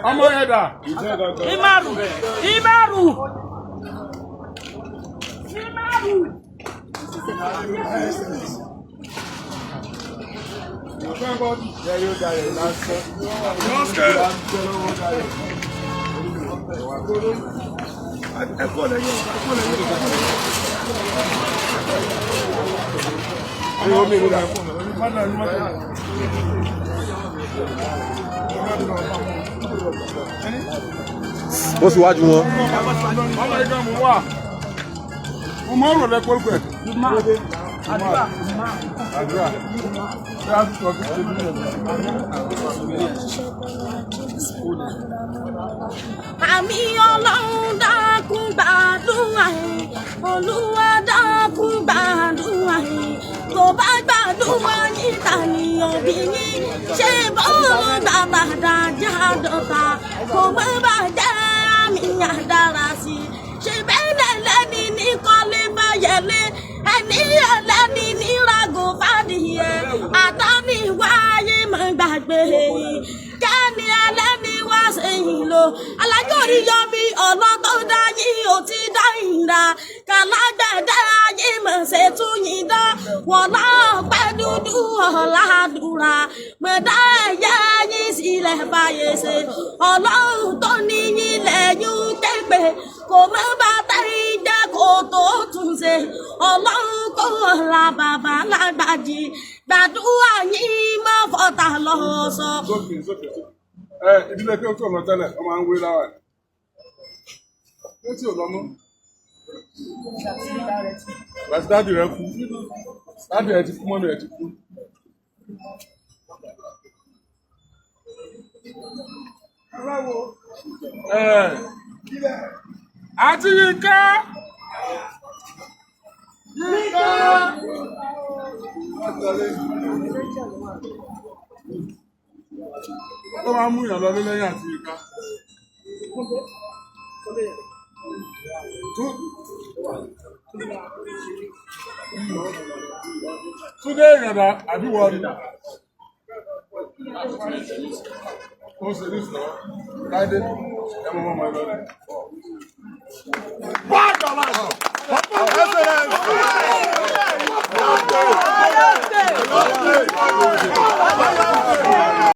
Ọmọ yẹn dà. Imaru! Imaru! Imaru! Ó síwájú wọn. Ọmọ yìí kan mú wá. Mo máa ń rò lẹ́kọ̀ọ́ pẹ̀. Àdúrà. Àdúrà. Ṣé a ti sọ sí ṣe bí ẹ̀? Àmì Ọlọ́run dákun gbàdúrà yín, Olúwa dákun gbàdúrà yín. Tó bá gbàdúrà yín, ta ni òbí yín? Ṣé bọ́ọ̀lù bàbá dájà dọ́ta? Kò mọ́ bàjẹ́ àmì àdára sí i. Ṣé bẹ́ẹ̀ lẹ́ni ní kọ́lé báyẹlé? Ẹni ẹlẹ́ni ní ràgò fàdìyẹ. Àtọ́ni wáyé mọ́ gbàgbé yìí. Kẹ́ni ẹlẹ́ni wá sẹ́yìn lò. Alájọ́ orí yọ mi ọ̀nà tó dá yín ò ti dá ìdá. Kàlágbẹ̀dẹ ayé mọ̀ ṣe tún yín dá. Wọ́n lápẹ́ dúdú ọ̀làdúrà. Mọ̀dá ẹ̀yẹ yín sílẹ̀ báyé ṣe. Ọlọ́run tó ní yín lẹ́yìn képe. Kò mọ́ bàtà ìjẹ́ kó tó tún ṣe. Ọlọ́run kò la bàbá lágbàjì. Gbàdúrà yín mọ́ fọ́tà lọ́sọ. Sókè sókè sókè. Ẹ ìdílé kí ó tó lọ tẹ́lẹ̀, wọ́n máa ń wé láwà ní. Ó tí ò lọ mọ́. Bàtí dáàdì rẹ kú. Dáàdì rẹ ti kú, mọ́mì rẹ ti kú. Ẹ àti Yínká. Yínká. Ó máa ń mú ìyàn lọ lẹ́yìn àti Yínká. Túndé ìrìnàdà àbí wọ́n ni? Ó ṣe ní ìsìnà Láìdé, ẹ mọ ọmọ ẹ lọ.